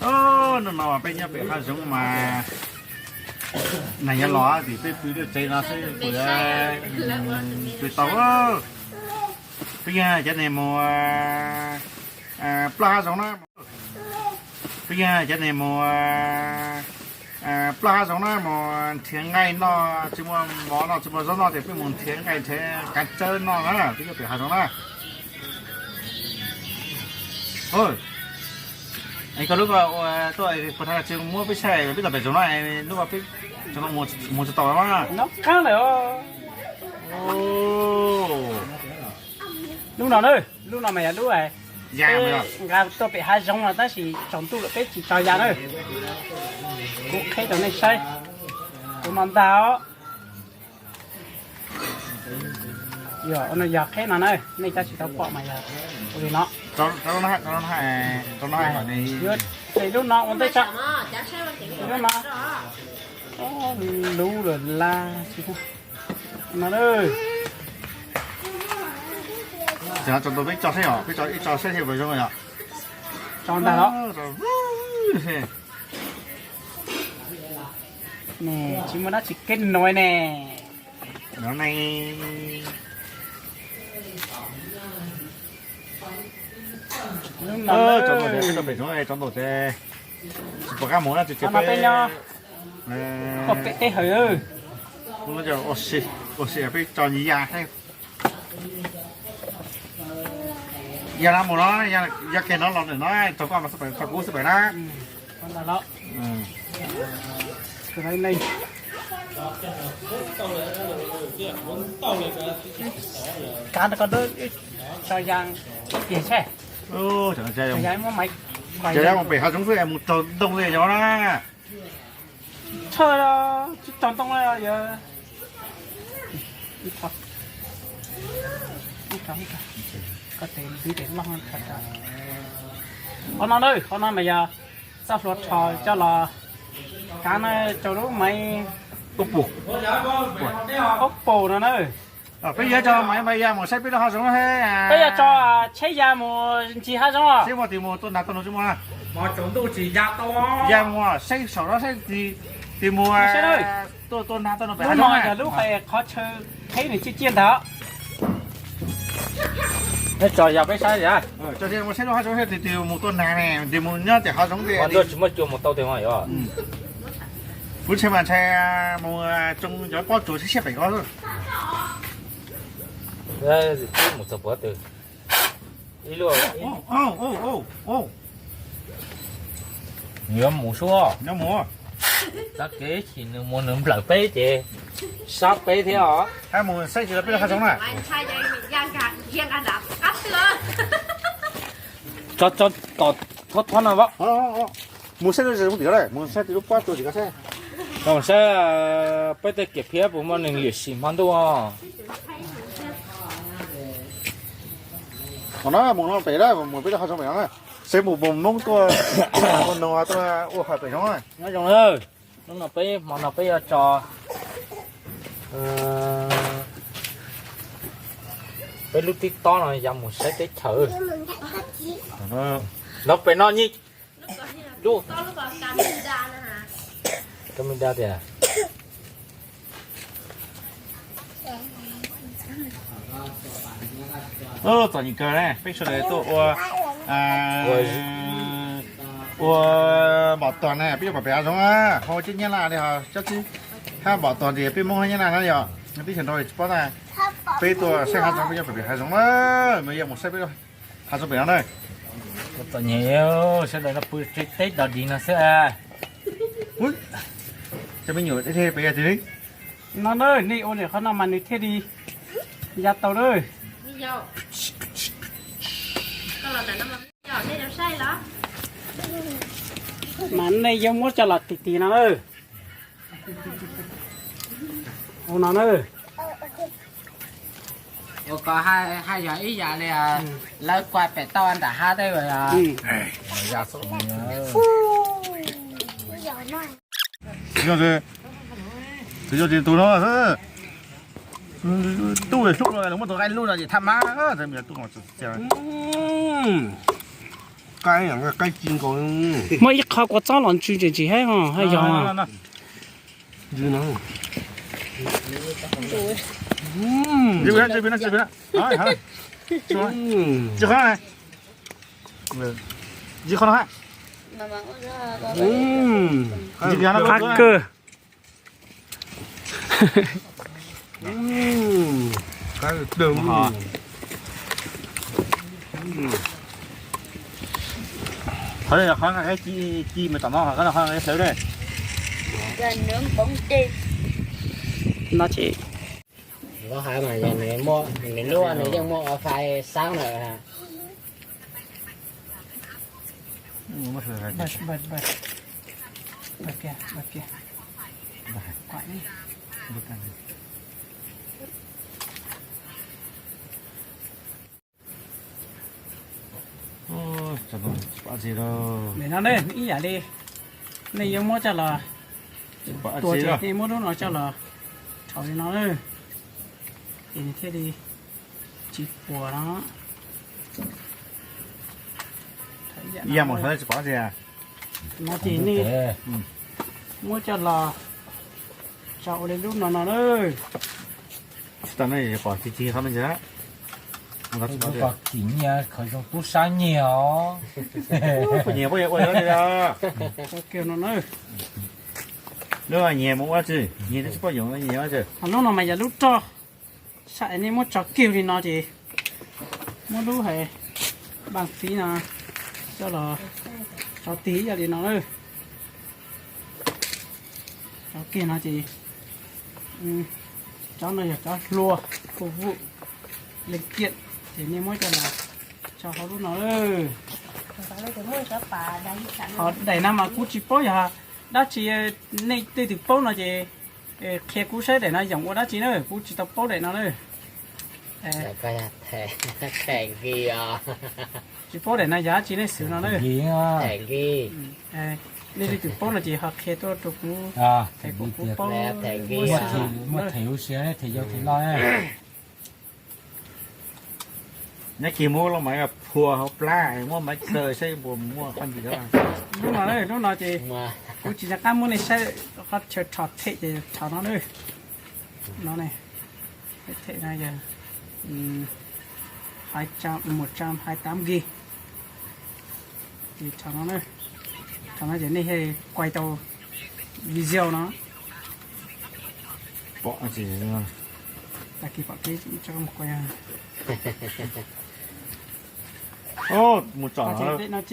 Hnub no peb nyob pem hav zoov mas neeg yuav los tim peb pw lub tsev no xwb pw tau. Peb yog cov neeg mus plaub hav zoov na. Peb yog cov neeg mus plaub hav zoov na, mus nrhiav nqaij noj, tsis muaj mov noj tsis muaj zaub noj ces peb mus nrhiav nqaij nrhiav kav tsawb noj na, peb nyob pem hav zoov na. Es koj lub ko ua tuaj puas thaum tsis muab peb saib peb tom pem zoov no, lub ko peb tseem mus tsis tau na. Lub no na, lub no mas yog lub nqa tuaj pem hav zoov no tab sis tsaus ntuj lawm peb tsis tso ya na. Kuv qheb rau nej saib, kuv no ntag os. Yog no yog qheb no na, nej cov tsis tau pom mas yog ua li no. Yuav ces lub no ua ntej tso, lub no, lub lawm la no. Tsis tau peb tso saib os, peb tso ib tso saib thiaj zoo yom. Tso ntag los. Tsis muaj dab tsi kev nuav ne. Tsaus ntuj ces peb tau pem zoov, tsaus ntuj ces tsis pom qab mus na, tsis tsis peb nyob pem teb hawm. Ua si peb tso ya thiab. Yog no mus no, yog kiag no los ntawm no, tso koj mas xub pem, tso kuv xub pem na. Kav ntawm ko tso ya kiag seb. Ces mus pem hav zoov xwb es mus raug ntoo li yog na. Tshaj, tsis tsaus ntoo yog. Qhov no na, qhov no mas yog txoj hlua rho coj los kav na rau lub maiv Oppo no na. Peb yuav tso maiv ya mus saib peb lub hav zoov. Peb yuav tso tsheb ya mus ncig hav zoov os. Seb muaj tus mus tua nas tua noog tsis muaj. Ya mus saib saum no saib tus mus tua tua nas tua noog pem hav zoov. Lub no yog lub qhov chaw qheb nws ciaj ciaj ntag. Neb tso ya peb saib. Tso mus saib lub hav zoov saib tus mus tua nas ne, tus mus nyob tim hav zoov. Tsis muaj cua mus tau tes mas yog. Kuv ntshai mas ntshai mus tsoo cov pob tsuas siab siab pem ko. Mus txog puav twg ib lub. Nws yuav mus suab, nws mus. Txoj kev chim nws mus nws nplawm peb ces sab peb thiab os. Mus saib tsis tau peb lub hav zoov na. Tso tso tom thob thob no. Mus saib lub zos tim ko, mus saib lub pob tsuas tim ko saib. Mus saib peb tej kev phiab puas muaj neeg liam sim hmo ntuj. Qhov no mus no pem lawm, mus peb lub hav zoov pem no na. Seb mus mus noob tuaj, ua noog tuaj ua hawm pem zoov. Nyob zoo na, hnub no peb hmo no peb yuav tso peb lub tib tob no ya mus saib teb chaws. Los pem no nyi. Lub, ka me da tias. Txom nyem kawg na, peb sawv daws tuaj ua, ua npam tog na, peb yuav pem hav zoov na, ho cov nyab laj li ho cov txib hab npam tog tias peb Hmoob hab nyab laj na yog, peb tsis nrau tsis paub na, peb tuaj saib hav zoov, peb yuav pem hav zoov na, mas yuav mus saib peb hav zoov pem no na. Txom nyem, sawv daws no pw teb dog dig no xwb. Cov me nyuam deb deb pem yog tias no na, nej ua li qhov no mas nws thiaj li ya tau na. Mas nej yuav muab coj los tig tig no na. Ua no na. Ua ko haj yog ib yam li lawv kua pem toj nram hab tej. Tus no, tub hlub no muab tus nqaij lub no ces thaj mab. Qaib, qaib ci nkaus. Muaj ib qho kua txob los ntsw ntsim ntsim thiab, haj yog. Qab kawg. Qhov no qhov ci, ci mas tom no qhov no qhov hlawv ne. No ces, nws lub nws yeej muaj wifi xab lawm. Nim no ne ib yam li nej yuav muab coj los tua ces nej muab lub no coj los rhaub li no, ces nws thiaj li tsis puas no. Ib yam li no ces nej muab coj los tso ua li lub no no na. Tsis tau ne, pom ci ci qhov me ntsis. Kim nyiaj khaws zoo tub sab nyiag os. Nyiag mus ua tsi, nyiag tsis poj yoov, nyiag ua tsi. Lub no mas yog lub roj, saib nej muab tso kiag li no ces muab lub hais npaaj txiv no coj los tso tig ib yam li no na. Tso kiag no ces cov no yog cov hlua, phục vụ, linh kiện, ces nej muab coj los tso hauv lub no. Ho daim no mas kuv tsis paub yog dab tsi, nej tej twg paub no ces qhia kuv saib daim no yoom ua dab tsi na, kuv tsis tau paub daim no na. Tsis paub daim no yog dab tsi nej xwv no na. Nej leej twg paub no ces ho qhia tuaj rau kuv, kuv paub. Muaj them lub siab them yau them loj. Nyob kis muab lub maiv phua hauv plab, muab maiv kaw saib puas muaj qhov ntxiv. Lub no, lub no ces kuv tsis nco qab muab nej saib qhov chaw rho them ces rho no na. No ne, them no yog một trăm hai tám gig. Ces rho no, rho no ces nej thiaj quay tau video no. Pom, tag kis pom kev tso mus quay. Mus tsom,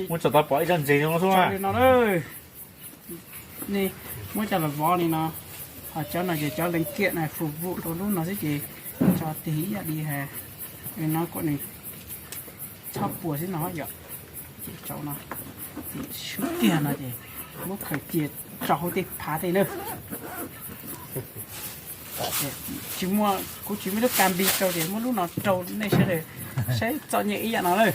mus tsom tau pom ib co ntses zoo xwb. Nej muab coj los vov li no, ho cov no ces cov linh kiện này phục vụ rau lub no xwb ces tso tig ib yam li hais, no kom nws txhob puas xwb no yom. Ces tso no, sub kiag no ces muab khaws cia tso hauv tej phav tej na. Tsis muaj, kuv tsis muaj lub ka npis rau ces muab lub no rau nej sawv daws saib txom nyem ib yam no lawm.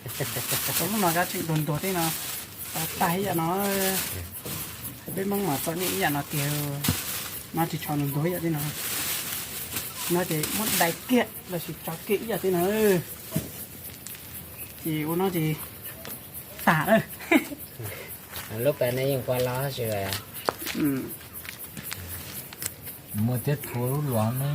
Rau lub no kav tsij ntuag ntuag tej no, tag ib yam no. Peb Hmoob mas txom nyem ib yam no tiag, no tsis tshua ntuag ntuag ib yam tej no. No ces muab dai kiag lossis tso kiag ib yam tej no. Ces ua no ces tag lawm. Lub pas no yeej pua los tsis muaj thiab, thua lub luag ne.